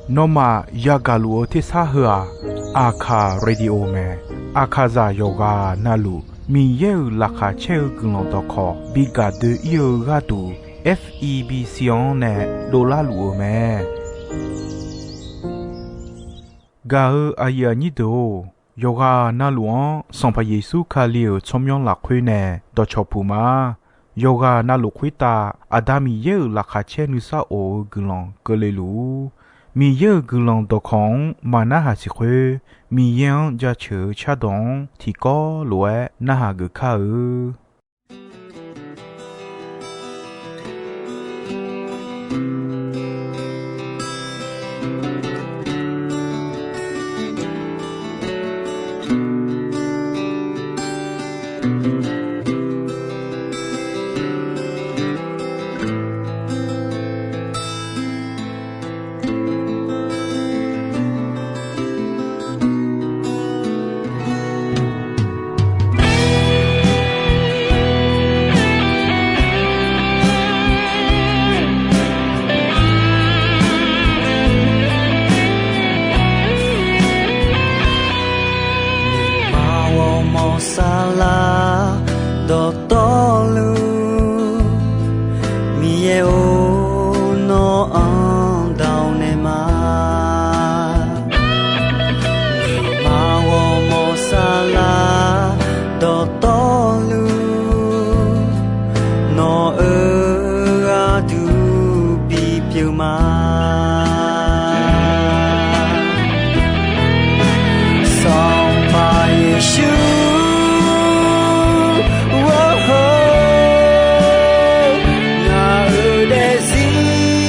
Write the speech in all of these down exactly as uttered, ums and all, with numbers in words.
Nawmaf yagaq luf-eu tersar heu-aq, Aqkaq Radio mae. Aqkaqzaq yawqghaq navluf Miqyaer-euq laqkhaq caer-eu guiqlanq dawqkawq bi gaq doe-ir-eu gharduq, F E B C-anr nae dovlar luf-eu mae. Gaq-eu aqyuif aqnyir deuq-or, yawqghaq navluf-anr Sanqpaq Yeqsur Kali-euq tsawrmyanr lafkhoer nae dawqcawq puq ma. Yawqghaq navluf khoertav Aqda Miqyaer-euq laqkhaq caer nuisar of-eu guiqlanq keuvle luf-ur. Miqyaer-euq guiqlanq dawqkawq-anr maqnarhaq siq khoer, Miqyaer-anr jaceuq-eu cardawq-anr tiqkawv lof-aer narhaq geuf kar-eu. Aqmawr mawq saflar dawqtawvluf, Miqyaer-or, nawr-anr dawq naeq ma. Aqmawr mawq saflar dawqtawvluf, nawq-euq gharduq bipyeuf ma. Sanqpaq Yeqsur, ngaq-euq daefzir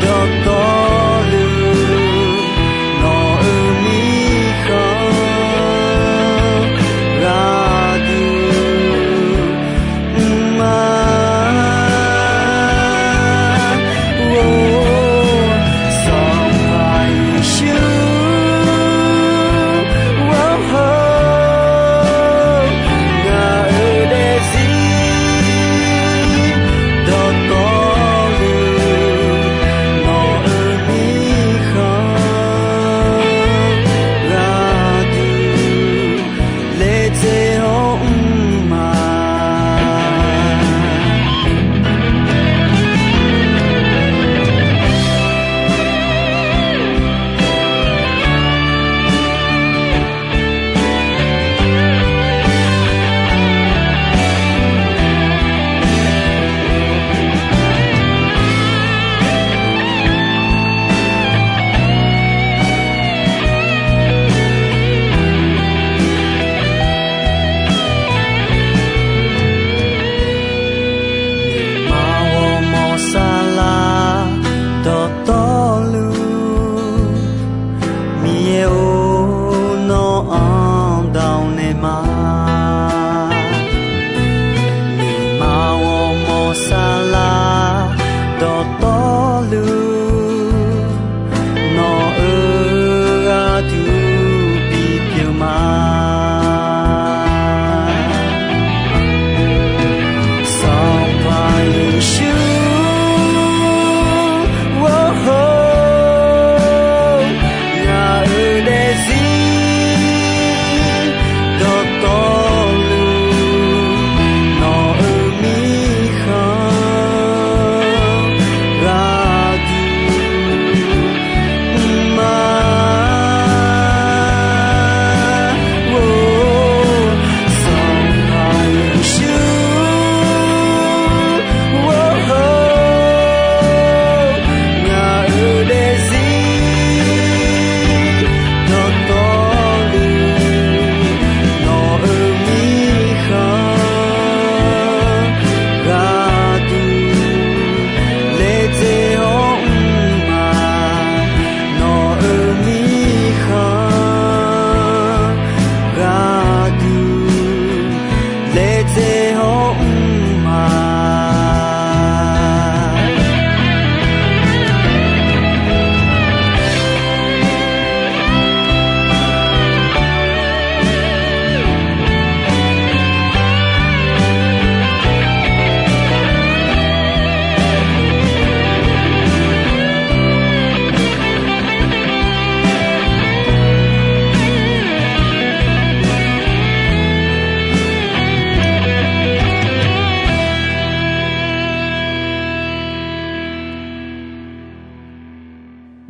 dawqtawvluf, nawq-euq mirkhanq gharduq mr ma.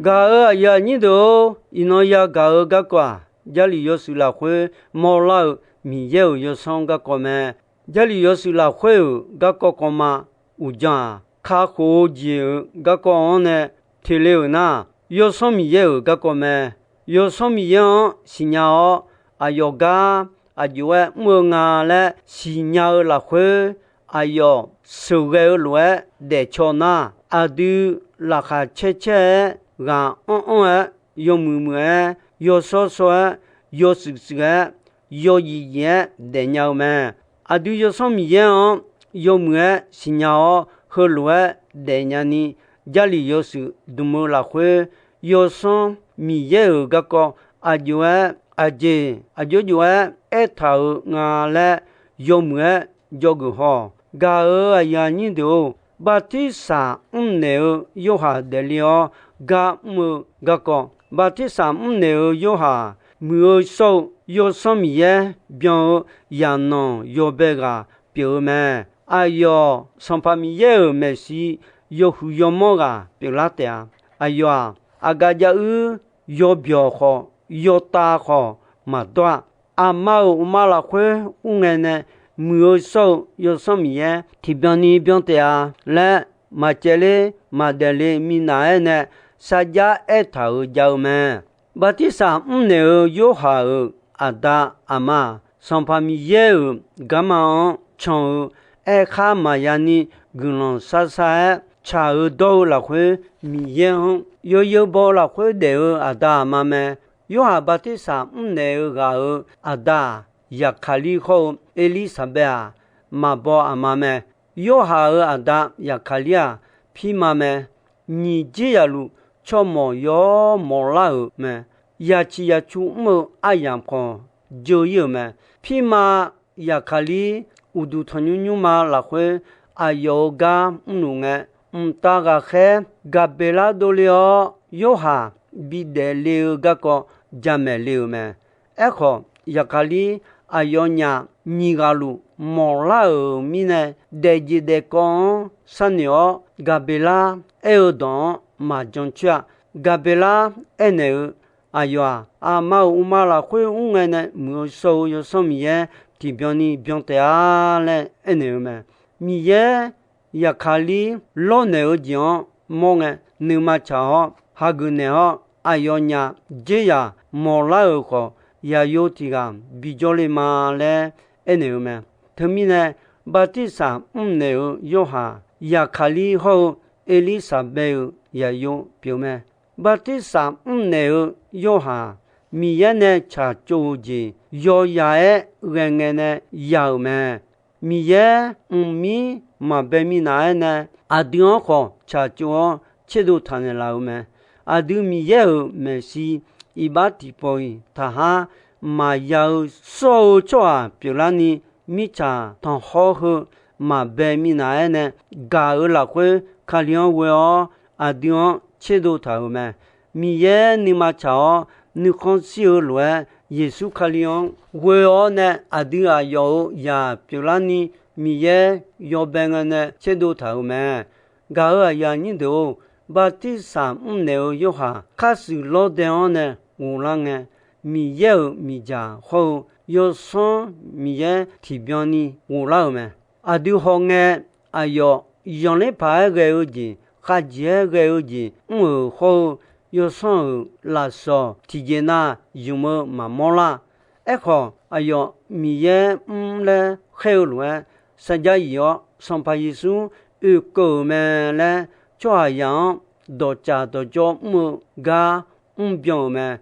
Gaq-euq aqyuif aqnyir deuq-or, iqnan yagaq-eu garkawv-aq, Jarlif yawshuif lafkhoer mawrlar-eu Miqyaer-euq yawsanr garkawv mae. Jarlif yawshuif lafkhoer-euq garkawv kawvma uqdzan-aq, kakhof-eu jeq-euq garkawv-anr nae teq le-euq nar, Yawsanr Miqyaer-euq garkawv mae. Yawsanr Miqyaer-anr siqnya-awr, aqyawf gar aqjox-aer mr-eu nga laer siqnya-eu lafkhoer, aqyawf sheuqghae-eu lof-aer daefcaw nar, aqdui laqkhaq caercaer-aer, ghaq anr anr-aer, yawmuiq muiq-aer, yawshawr shawr-aer, yawshuif shuif-aer, yawzif zif-aer daefnya-eu mae. Aqdui Yawsanr Miqyaer-anr yawmuiq-aer siqnya-awr, heulof-aer daefnya ni, Jarlif yawshuif dmq-eu lafkhoer, Yawsanr Miqyaer-euq garkawv aqjox-aer aqjeq aqjox jov-aer aertaq-euq nga laer yawmuiq-aer dzawgeuf haw-awq. Gaq-euq aqyuif aqnyir deuq-or, bartirsaq mrnaeq-eu Yorhaq daefle-awr gar mr-eu garkawv. Bartirsaq mrnaeq-eu Yorhaq, muiq-eu shawr-eu Yawsanr Miqyaer byan-eu zaqnanq yawbae ghaq pyeuf-eu mae. Aqyawf Sanqpaq Miqyaer-euq maeqshi yawhuiq yawmawr ghaq pyeuflar taef-a. Aqyawf-aq, aqgaf jav uir yawbyawq khawf, yawtav khawf maqdawr-a. Aqma-euq uqma lafkhoer ur ngae nae muiq-eu shawr-eu Yawsanr Miqyaer tiqbyan ni byan taef-a laer, maqcaevler maqdaefle minav-aer nae sarjax aertaq-euq jav-eu mae. Bartirsaq mrnaeq-eu Yorhaq-euq aqda aqma-aq, Sanqpaq Miqyaer-euq garma-anr can-eu aerkhar maqya ni guiqlanq sharshar-aer tsaq-eu dawr-eu lafkhoer, Miqyaer-anr yawzeu baw-eu lafkhoer daef-eu aqda aqma mae. Yorhaq bartirsaq mrnaeq-eu ghaq-euq aqda-aq, Yaqkaqlir hawr-eu Erlirsaqbaev-aq, maqbaw aqma mae. Yorhaq-euq aqda Yaqkaqlir-aq, pirma mae. Nyiq jeryaqluf tsawrmawq yawr mawqlar-euq mae. Yaciq yacu mr-eu aryamq khawf dzeur-ir-euq mae. Pirma Yaqkaqlir uqduq tanqnymr nymrma lafkhoer aqyawf-euq gar mrluf ngae, mqtav ghaqkhaer Gaqbeqlar dovle-awr, Yorhaq bidaef le-eu garkawv jamaeq le-euq mae. Aerkhawf, Yaqkaqlir aqyawfnyaf nyiq ghaq luf mawqlar-euq mirnae, daefjeq daefkawv-anr sharnoeq-awr, Gaqbeqlar aer-eu dawq-anr maqjan coer-a. Gaqbeqlar aernaeq-eu, Aqyawf-aq, aqma-euq uqma lafkhoer mr ngae nae muiq-eu shawr-eu Yawsanr Miqyaer tiqbyan ni byan taef-a laer aernaeq-eu mae. Miqyaer Yaqkaqlir lawrnaeq-eu jeq-anr mawr ngae, nuima tsaq-awr hageuf naeq-awr, aqyawfnyaf jeryaq mawqlar-euq khawf, yaqyo tiq ghaq bijawr le ma laer aernaeq-eu mae. Teumirnae, bartirsaq mrnaeq-eu Yorhaq, Yaqkaqlir hawr-eu Erlirsaqbaev-euq yaqyo pyeuf mae. Bartirsaq mrnaeq-eu Yorhaq, Miqyaer nae tsaqtsov-eu jeq yawyaq-aer ghae ngae nae ya-euq mae. Miqyaer mqmir maqbae minav-aer nae, aqdui-anr khawf tsaqtsov-awr tserdov taq naeqlaf-euq mae. Aqdui Miqyaer-euq maeqshi iqbax tiqpawf-iq taqhar maqya-eu shawr-eu tsawrhaq pyeuflarni, mirtsaq tanqkhawr heu maqbae minav-aer nae gaq-euq lafkhoer, Kali-anr ghoe-awr aqdui-anr tserdov taq-euq mae. Miqyaer nuima tsaq-awr nuikhanr shir-eu lof-aer, Yeqsur Kali-anr ghoe-awr nae aqdui aqyawf-euq zaq pyeuflarni, Miqyaer yawbae ngae nae tserdov taq-euq mae. Gaq-euq aqyuif aqnyir deuq-or, bartirsaq mrnaeq-eu Yorhaq khar shuif lawrdae-anr nae ghoflar ngae, Miqyaer-euq miqdzaq hawr-eu Yawsanr Miqyaer tiqbyan ni ghoflar-euq mae. Aqdui hawngae, aqyawf zanqler paq-aer ghae-eu jeq, khavjeq-aer ghae-eu jeq mr-euq hawr-eu, Yawsanr-euq lafsawq tiqjeq nav zmq-eu maqmawr lar. Aerkhawf, aqyawf Miqyaer mr laer khaer-eu lof-aer, sarjax yif-awr Sanqpaq Yeqsur oekeuv-euq mae laer, tsawrhaqzaq-anr dawqtsaf dawqjawr mr-eu gar mrbyan-euq mae.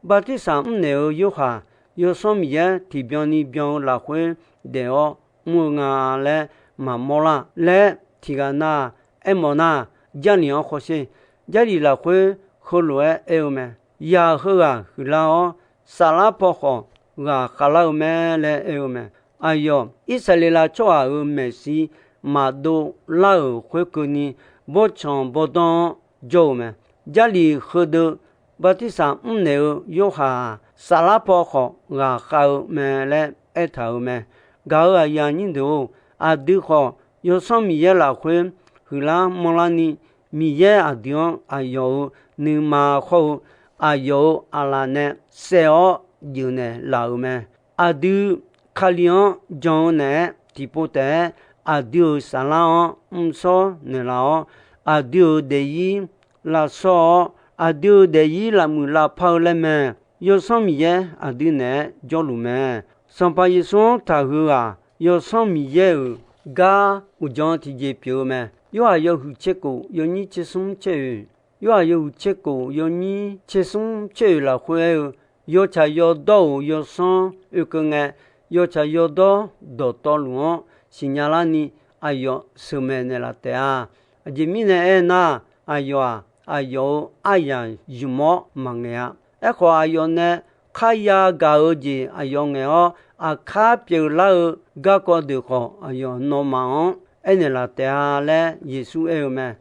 Bartirsaq mrnaeq-eu Yorhaq, Yawsanr Miqyaer tiqbyan ni byan-eu lafkhoer daef-awr mr-eu nga laer maqmawr lar laer, tiqghaq na aermawf nar, Jarlif-anr khawsher. Jarlif lafkhoer heulof-aer aer-eu mae. Yaq heughaq huiqlar-awr, saflar paw khawf ghaqkhav lar-eu mae laer aer-eu mae. Aqyawf Irsaqleqlav tsawrhaq-euq maeqshi maqdov lar-euq khoerkeuvni, bawrtsanq bawrdanr-anr jawr-eu mae. Jarlif heudeuq bartirsaq mrnaeq-eu Yorhaq-aq, saflar paw khawf ghaqkhav-eu mae laer aertaq-euq mae. Gaq-euq aqyuif aqnyir deuq-or, aqdui khawf Yawsanr Miqyaer lafkhoer huiqlar manrlar ni, Miqyaer aqdui-anr aqyawf-euq nuima hawr-eu aqyawf-euq aqlaf nae saev-awr jeufnaeq laf-euq mae. Aqdui Kali-anr jan-eu naeq-aer tiqpov taef-aer aqdui-euq saflar-anr mrshawr naeqlaf-awr, aqdui-euq daefzir lavshawr-awr, aqdui-euq daefzir lavmuiq lavpar-eu laer mae. Yawsanr Miqyaer aqdui naeq-aer jawrluf mae. Sanqpaq Yeqsur-anr taqhuiq-aq, Yawsanr Miqyaer-euq gar uqdzan tiqjeq pyeuf-eu mae. Yorhaq yawhuiq tser kof yawnyir tser smr tser oeq, Yorhaq yawhuiq tser kof yawnyir tser smr tser oeq lafkhoer aer-eu, yawtsaq yawdawr-euq yawsanr oekeuv ngae, yawtsaq yawdawr dawqtawvluf-anr siqnya larni aqyawf sheuqmaeq naeqlaf taef-a. Aqjeq mirnae aernar, aqyawf-aq, aqyawf-euq aryaq zmq-awr maqngaeq-a. Aerkhawf, aqyawf nae kharya gaq-eu jeq aqyawf ngaeq-awr, aqkar pyeuflar-eu garkawv deuq khawf, aqyawf nawmaf-anr aernaeq laf taef-a laer Yeqsur aer-eu mae.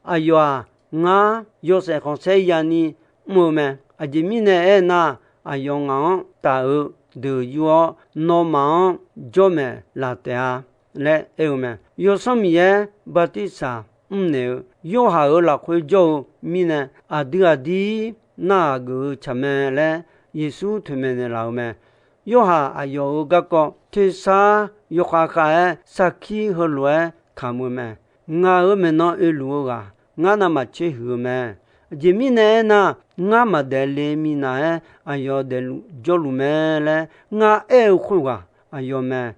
Aqyawf-aq, ngar yawshaef khanqsaer yani mr-eu mae. Aqjeq mirnae aernar, aqyawf ngaq-anr taf-eu deuq yur-awr, nawmaf-anr jawrmaeq laf taef-a laer aer-eu mae. Yawsanr Miqyaer bartirsaq mrnaeq-eu Yorhaq-euq lafkhoer jawr-eu mirnae, aqdui aqdir narhaq geuf-eu tsaq mae laer Yeqsur toeqmaeq naeqlaf-euq mae. Yorhaq aqyawf-euq garkawv tersar yawkhav khav-aer sarkir heulof-aer kamq-eu mae. Ngaq-euq maeqnan oeluf-eu ghaq, ngar navmaqtser huiq-eu mae. Aqjeq mirnae aernar, ngar maqdaef le minav-aer aqyawf daefluf jawrluf mae laer ngar aer-eu khoerghaq aqyawf mae.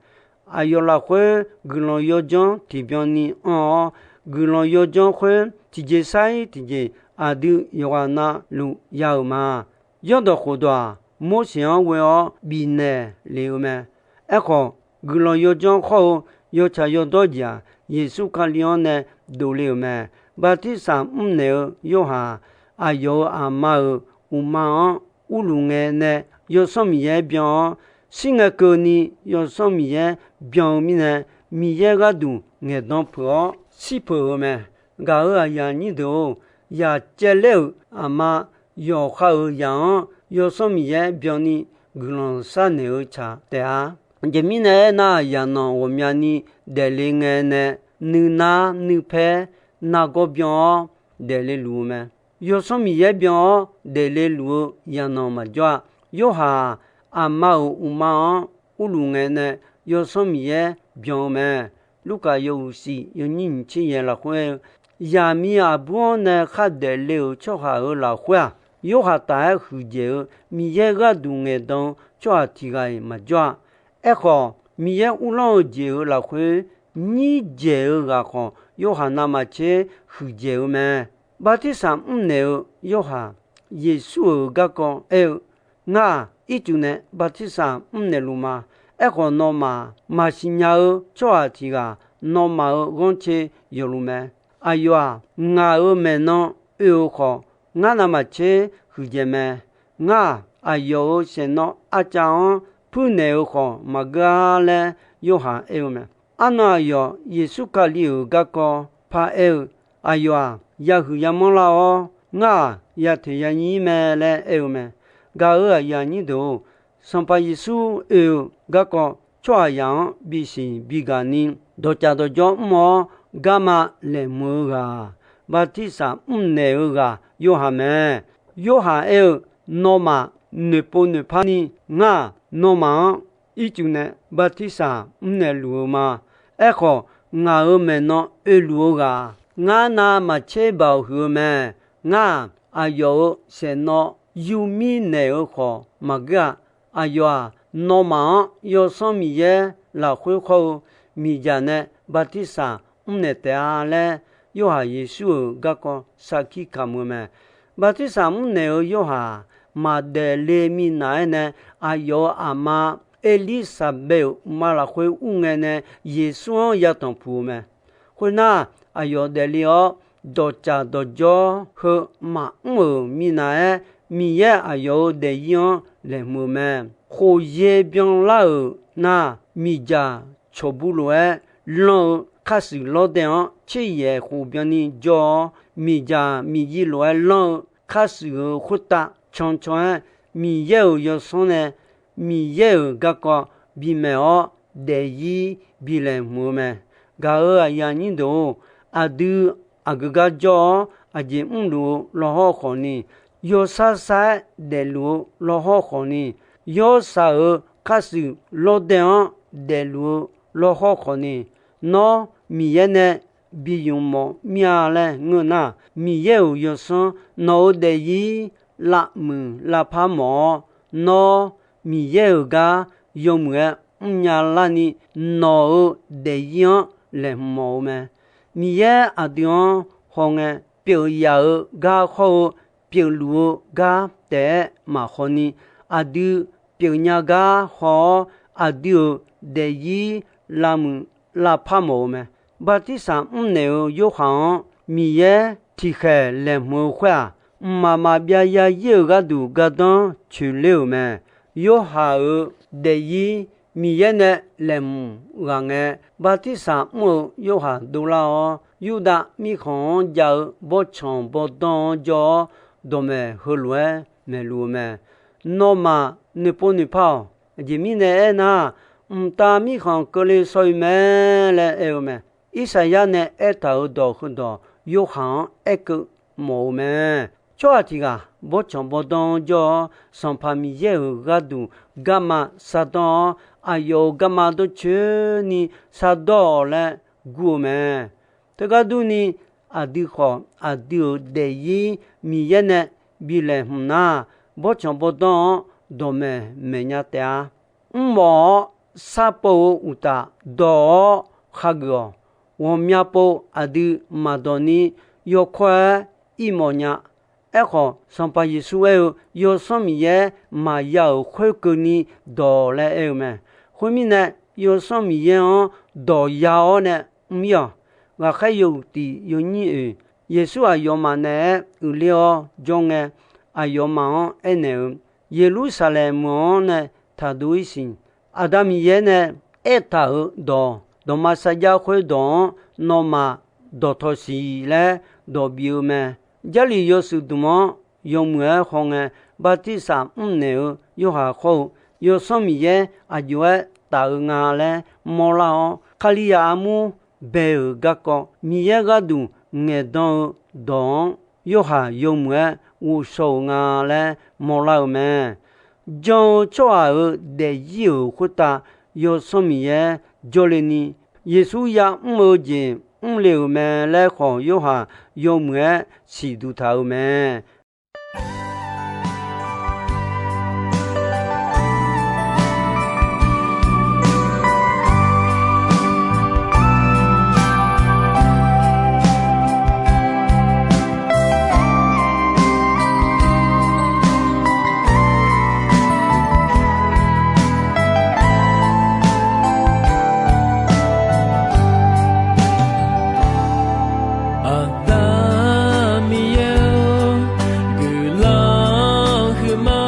Aqyawf lafkhoer guiqlanq yawdzanr tiqbyan ni anr-awr, guiqlanq yawdzanr khoer tiqjeq sar-ir tiqjeq aqdui yawqghaq navluf ya-euq ma. Yawrdawq khofdawq-aq, Morseq-anr ghoe-awr bifnaeq lef-eu mae. Aerkhawf, guiqlanq yawdzanr hawr-eu yawtsaq yawdawr jeq-aq, Yeqsur Kali-anr nae dovle-euq mae. Bartirsaq mrnaeq-eu Yorhaq, aqyawf-euq aqma-euq uqma-anr urluf ngae nae Yawsanr Miqyaer byan-awr, shir ngae keuvni Yawsanr Miqyaer byan-eu mirnae, Miqyaer gharduq ngaeqdan peuq-awr shir peuq-eu mae. Gaq-euq aqyuif aqnyir deuq-or, yaq caevler-euq aqma yawqha-euq yaq-anr Yawsanr Miqyaer byanni guiqlanq sharnaeq-eu tsaq taef-a. Aqjeq mirnae aernar, yaqnanq ghawqmyani daefle ngae nae nuinar nuipaer nargawr byan-awr daefle luf-eu mae. Yawsanr Miqyaer byan-awr daefle luf-eu yaqnanq maqjawr-a. Yorhaq-aq, aqma-euq uqma-anr urluf ngae nae Yawsanr Miqyaer byan-eu mae. Lurkaf yawhuiq shif yawnyir nyiq tser yaeq lafkhoer aer-eu, yaqmiq aqbur-anr nae khardaef le-euq tsawrhaq-euq lafkhoer-aq, Yorhaq taf-aer huiqdzaeq-eu Miqyaer gharduq ngaeqdan-eu tsawrhaq tiq ghaq-iq maqjawr-a. Aerkhawf, Miqyaer uvlanr-eu jeq-euq lafkhoer nyir dzaeq-eu ghaq khawf, Yorhaq navmaqtser huiqdzaeq-eu mae. Bartirsaq mrnaeq-eu Yorhaq Yeqsur-euq garkawv aer-eu, Ngar-aq, ircuf nae bartirsaq mrnaeq luf ma. Aerkhawf, nawmaf maqsiq nya-eu tsawrhaq tiq ghaq nawmaf-euq ghanrcae yawfluf mae. Aqyawf-aq, ngaq-euq maeqnan oe-eu khawf, ngar navmaqtser huiqdzaeq mae. Ngar-aq, aqyawf-euq saeqnawv arcav-anr puirnaeq-eu khawf maqgeur-ar laer Yorhaq aer-eu mae. Arnan aqyawf Yeqsur Kali-euq garkawv paraer-eu, Aqyawf-aq, yahuiq yamanr lar-awr, ngar-aq, yateq yanyir mae laer aer-eu mae. Gaq-euq aqyuif aqnyir deuq-or, Sanqpaq Yeqsur oe-eu garkawv tsawrhaqzaq-anr bisiq bigaq ni dawqcaf dawqjawr mr-awr garma laeqhmq-eu ghaq-aq, bartirsaq mrnaeq-eu ghaq Yorhaq mae. Yorhaq aer-eu, Nawmaf noeqpov noeqpar ni ngar-aq, nawmaf-anr ircuf nae bartirsaq mrnaeq luf-eu ma. Aerkhawf, ngaq-euq maeqnan oeluf-eu ghaq-aq, ngar navmaqtser baoq huiq-eu mae. Ngar-aq, aqyawf-euq saeqnawv yurmir naeq-eu khawf maqgeur-a. Aqyawf-aq, nawmaf-anr Yawsanr Miqyaer lafkhoer khawr-eu miqdzaq nae bartirsaq mrnaeq taef-a laer, Yorhaq Yeqsur-euq garkawv sarkir kamq-eu mae. Bartirsaq mrnaeq-eu Yorhaq-aq, maqdaef le minav-aer nae aqyawf-euq aqma Erlirsaqbaev-euq uqma lafkhoer ur ngae nae Yeqsur-anr yatanq puq-eu mae. Khoernar, aqyawf daefle-awr dawqcaf dawqjawr heu maqmr-euq minav-aer, Miqyaer aqyawf-euq daefzir-anr laeqhmq-eu mae. Khofyaer byanlar-euq nar, miqdzaq cawqbuv lof-aer lanr-eu kharshuif lawrdaev-anr tser yaeq khof byanni jawr-awr, miqdzaq miqzir lof-aer lanr-eu kharshuif-euq khoertav cancan-aer, Miqyaer-euq Yawsanr nae Miqyaer-euq garkawv bimaeq-awr, daefzir bi laeqhmq-eu mae. Gaq-euq aqyuif aqnyir deuq-or, aqdui aqgeu gar jawr-awr, aqjeq mrluf-eu lawhawr khawfni, yawshar shar-aer daefluf-eu lawhawr khawfni, yawshaq-euq khar shuif lawrdae-anr daefluf-eu lawhawr khawfni, nawr Miqyaer nae bi ymq mawf mir-a laer ngeur nar, Miqyaer-euq yawsanr nawq-euq daefzir lavmuiq lavpar mawf-awr, nawr Miqyaer-euq gar yawmuiq-aer mrnya larni, nawq-euq daefzir-anr laeqhmq mawf-eu mae. Miqyaer aqdui-anr hawngae, pyeuf yaf-eu gar hawr-eu, pyeufluf-eu gar taef-aer maqhaw ni, aqdui pyeufnya gar haw-awr, aqdui-euq daefzir lavmuiq lavpar mawf-eu mae. Bartirsaq mrnaeq-eu Yorhaq-anr Miqyaer tiqkhaeq laeqhmq-eu khoer-aq, mqmaq maqbyav ya ir-euq gharduq gardanr coeqler-euq mae. Yorhaq-euq daefzir Miqyaer nae laeqhmq ghaq ngae, bartirsaq mr-eu Yorhaq dovlar-awr, Yurdav mirkhanq-anr jav-eu bawrtsanq bawrdanr-anr jawr-awr, dawqmaeq heulof-aer maeqluf-eu mae. Nawmaf noeqpov noeqpar-awq. Aqjeq mirnae aernar, mqtav mirkhanq keuvle shaw-iq mae laer aer-eu mae. Irsaqyar nae aertaq-euq dawq heudawq Yorhaq-anr aerkeuv mawf-eu mae. Tsawrhaq tiq ghaq bawrtsanq bawrdanr-anr jawr-awr, Sanqpaq Miqyaer-euq gharduq garma shardanr-awr, aqyawf-euq garma dawrcoeni shardawr-awq laer gur-eu mae. Teugar durni, aqdui khawf aqdui-euq daefzir Miqyaer nae bi laeqhmq nar, bawrtsanq bawrdanr-anr dawqmaeq maeqnya taef-a. Mrmawf-awr sharpov-eu uqtaf dawq-awr khageuf-awq. Ghawqmya pov aqdui maqdawq ni yawkawr-aer ir mawfnya. Aerkhawf, Sanqpaq Yeqsur aer-eu, Yawsanr Miqyaer maqya-euq khoerkeuvni dawq laer aer-eu mae. Khoermirnae, Yawsanr Miqyaer-anr dawq ya-awr nae mr-ir-awq. Ghaqkhaer yawhuiq tiq yawnyir oeq, Yeqsur aqyawfmaf naeq-aer uiqler-awr jawr ngae, aqyawfmaf-anr aernaeq-eu, Yeqlursaqlaeq meuq-anr nae taqdov-ir siq. Aqda Miqyaer nae aertaq-euq dawq, dawqma sarjax khoerdawq-anr nawmaf dawqtawq siq laer dawq bif-eu mae. Jarlif yawshuif dmq-anr yawmuiq-aer hawngae, bartirsaq mrnaeq-eu Yorhaq khawr-eu, Yawsanr Miqyaer aqjox-aer taf-eu nga laer mawrlar-awr, Kalizaq armur bae-euq garkawv Miqyaer gharduq ngaeqdan-eu dawq-anr Yorhaq yawmuiq-aer ghovshaw-euq nga laer mawrlar-eu mae. Jan-eu tsawrhaq-euq daefzir-euq khoertav Yawsanr Miqyaer jawrle ni, Yeqsur yamr-eu jeq mrle-euq mae laer khawf, Yorhaq yawmuiq-aer siqduq taq-euq mae. Aqda Miqyaer-or, guiqlanq huiqma,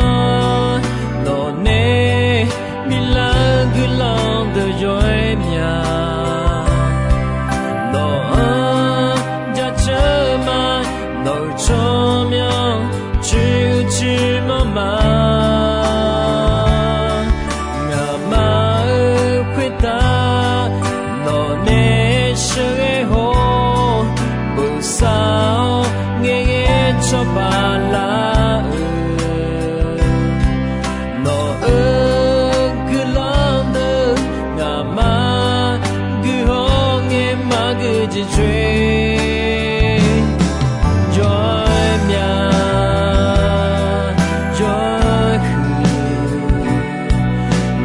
nawqnae biflar-eu guiqlanq deuq yawr-aer mya. Nawq-anr jaceuq-eu ma, nawq-euq tsawrmyanr coer-eu coer manr ma. Ngaqma-euq khoertav nawqnae sheuqghae haw-awr, bosav-awr ngaeqghae cawba lar-euq nawq-euq guiqlanq deuq, ngaqma guiqlanq ngae maqgui jeq coer, jawr-aer mya, jawr-aer huiq.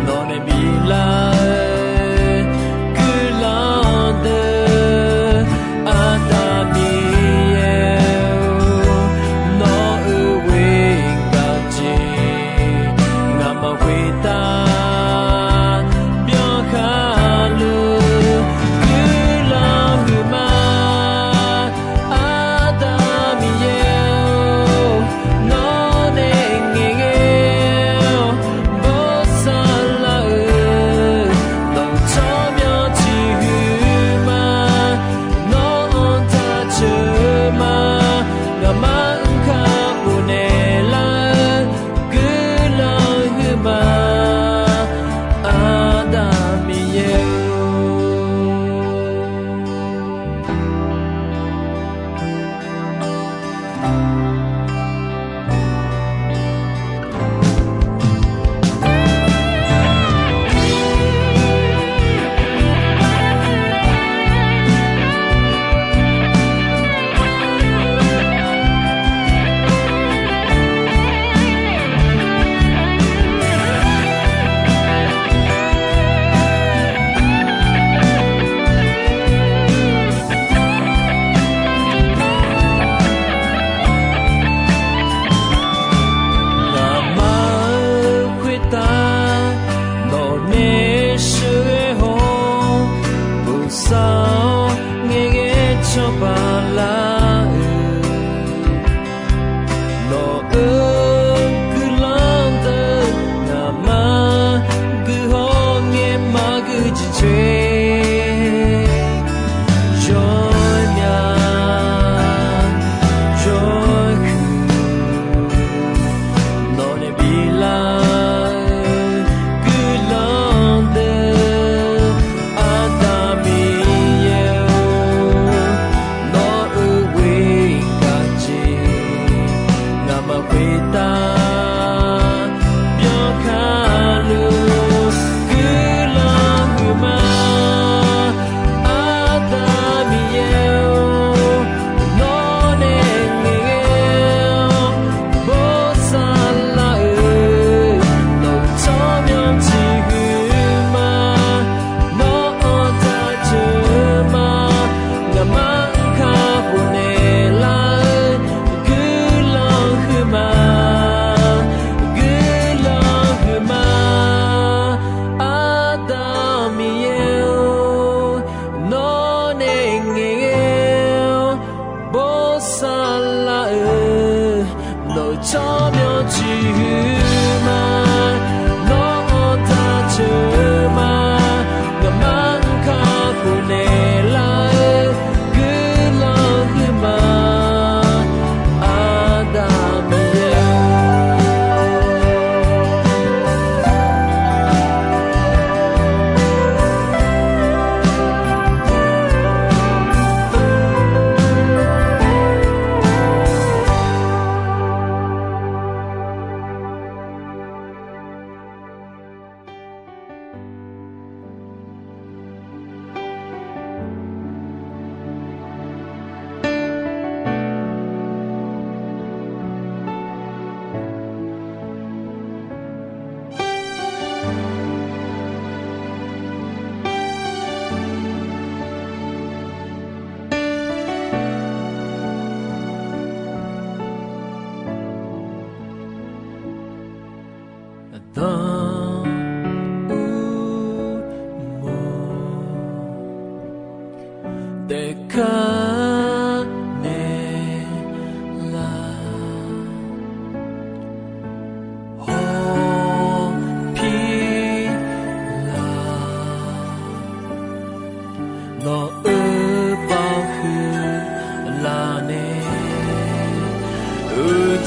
Nawqnae biflar-eu guiqlanq deuq, Aqda Miqyaer-or, nawq-euq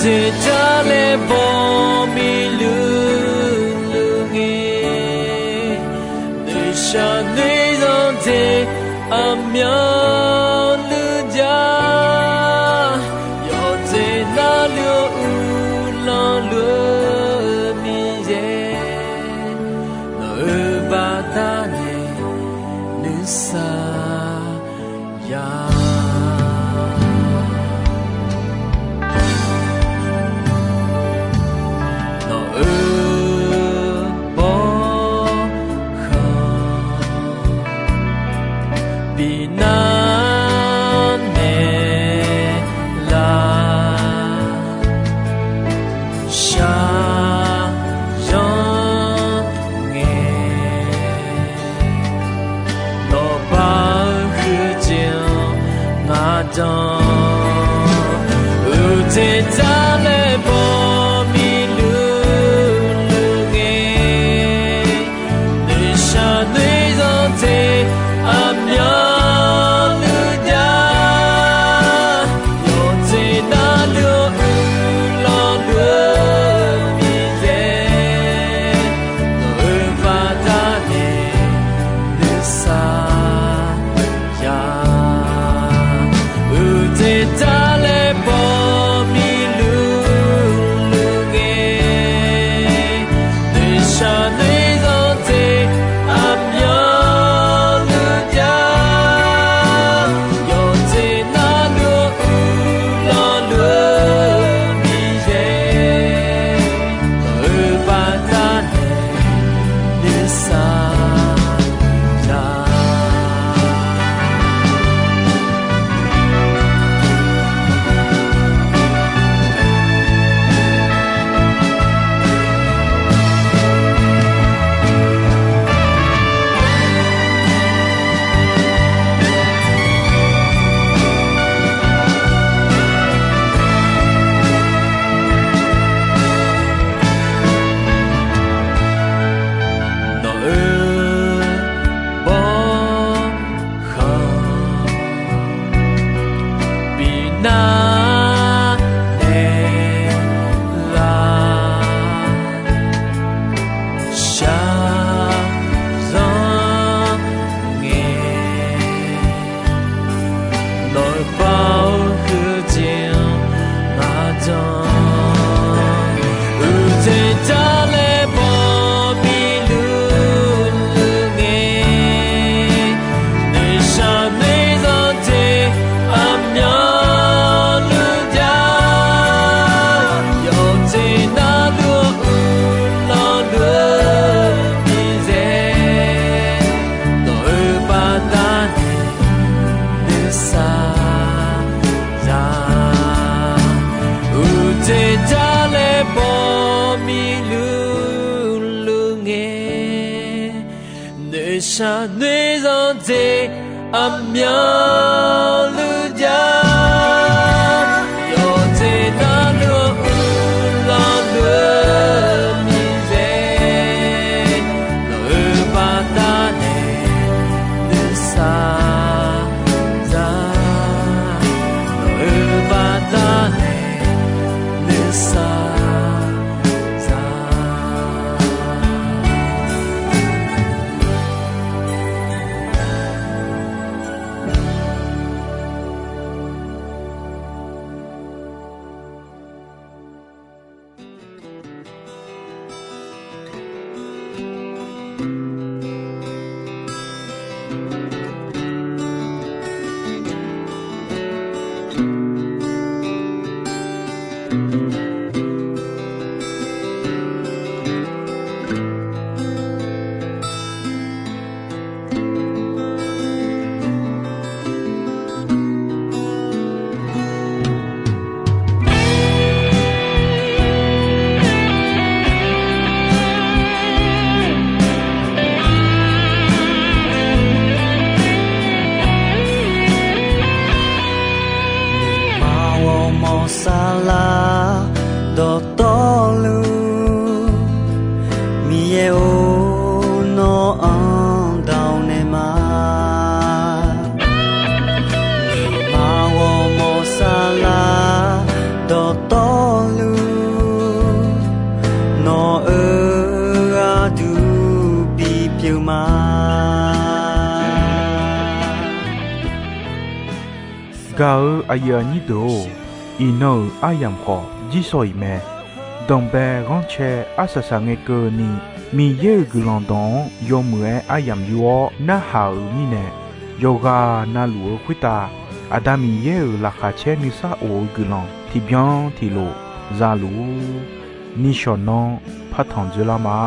Jeq jar laer baw miqluq luq ngae, noeqshaq noeq zanq jeq aqmyanluf jar. Yawqjeq navluf-eu uqlanq luf-eu Miqyaer, nawq-euq baqdanae nuisar ya. Nawq-euq bawrkhanq binar naeq lar shaqzanr ngae, nawqpav-eu huiqdzaeq-anr ngar jan. Uqdzaeq jar laer baw miqluq luq ngae, noeqshaq noeq zanq jeq aqmyanluf jar. Yawqjeq navluf-eu uqlanq luf-eu Miqyaer, nawq-euq baqdanae nuisar ya. Uqdzaeq jar laer baw miqluq luq ngae, noeqshaq noeq zanq jeq aqmyanluf jar. Yawqjeq navluf-eu uqlanq luf-eu Miqyaer, nawq-euq baqdanae nuisar ya. Nawq-euq bawrkhanq binar naeq lar shaqzanr ngae, nawqpav-eu huiqdzaeq-anr ngar jan. Uqdzaeq jar laer baw miqluq luq ngae, noeqshaq noeq zanq jeq aqmyanluf jar. Yawqjeq navluf-eu uqlanq luf-eu Miqyaer, nawq-euq baqdanae nuisar ya. Uqdzaeq jar laer baw miqluq luq ngae, noeqshaq noeq zanq jeq aqmyanluf jar. Yawqjeq navluf-eu uqlanq luf-eu Miqyaer, nawq-euq baqdanae nuisar za. Nawq-euq baqdanae nuisar za. Nuima ghawrmawr saflar dawqtawvluf, Miqyaer-or, nawr-anr dawq naeq ma. Nuima ghawrmawr saflar dawqtawvluf, Gaq-eu aqyuif aqnyir deuq-or, iqnan-euq aryamq khawf jirsawq iq mae. Danqbae ghanrcae arsaq saqngae keuvni, Miqyaer-euq guiqlanq dawq-anr yawmuiq-aer aryamq yur-awr narhaq-euq mirnae, yawqghaq navluf-eu khoertav Aqda Miqyaer-euq laqkhaq caer nuisar of-eu guiqlanq tiqbyan tiqlof za luf-ur. Nishawq nanr partanq dzoerlar ma.